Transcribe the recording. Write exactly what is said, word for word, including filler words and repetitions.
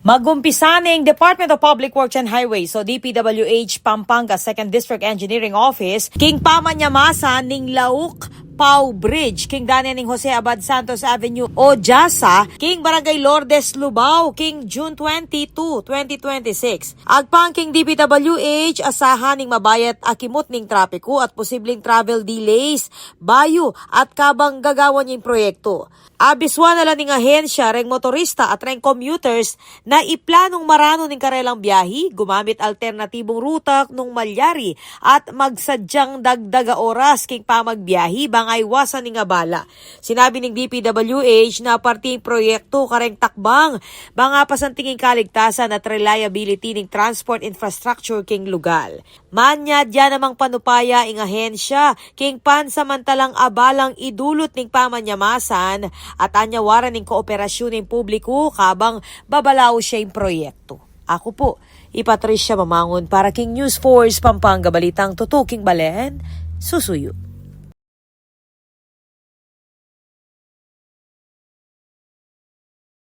Magumpisa ning Department of Public Works and Highways o D P W H Pampanga Second District Engineering Office king pamanyamasan ning Lauk Pau Bridge king danan ning Jose Abad Santos Avenue o Jasa king Barangay Lourdes, Lubao king June twenty-two, twenty twenty-six. Agpang king D P W H, asahan ning mabayat a kimut ning trapiku at posibleng travel delays bayu at kabang gagawan ning proyektu. Abisuan na la ning ahensya reng motorista at reng commuters na iplanung maranu ning karelang biyahi, gumamit alternatibung ruta nung malyari at magsadyang dagdag a oras king pamagbiyahi bang aiwasan ning abala. Sinabi ning D P W H na parting proyektu kareng takbang bang apasanting ing kaligtasan at reliability ning transport infrastructure king lugal. Manyadya namang panupaya ing ahensya king pansamantalang abalang idulut ning pamanyamasan at anyawaran ning kooperasyun ning publiku kabang babalaus ya ing proyektu. Aku pu i Patricia Mamangun para king News Force Pampanga, balitang tutuking balen, susuyu.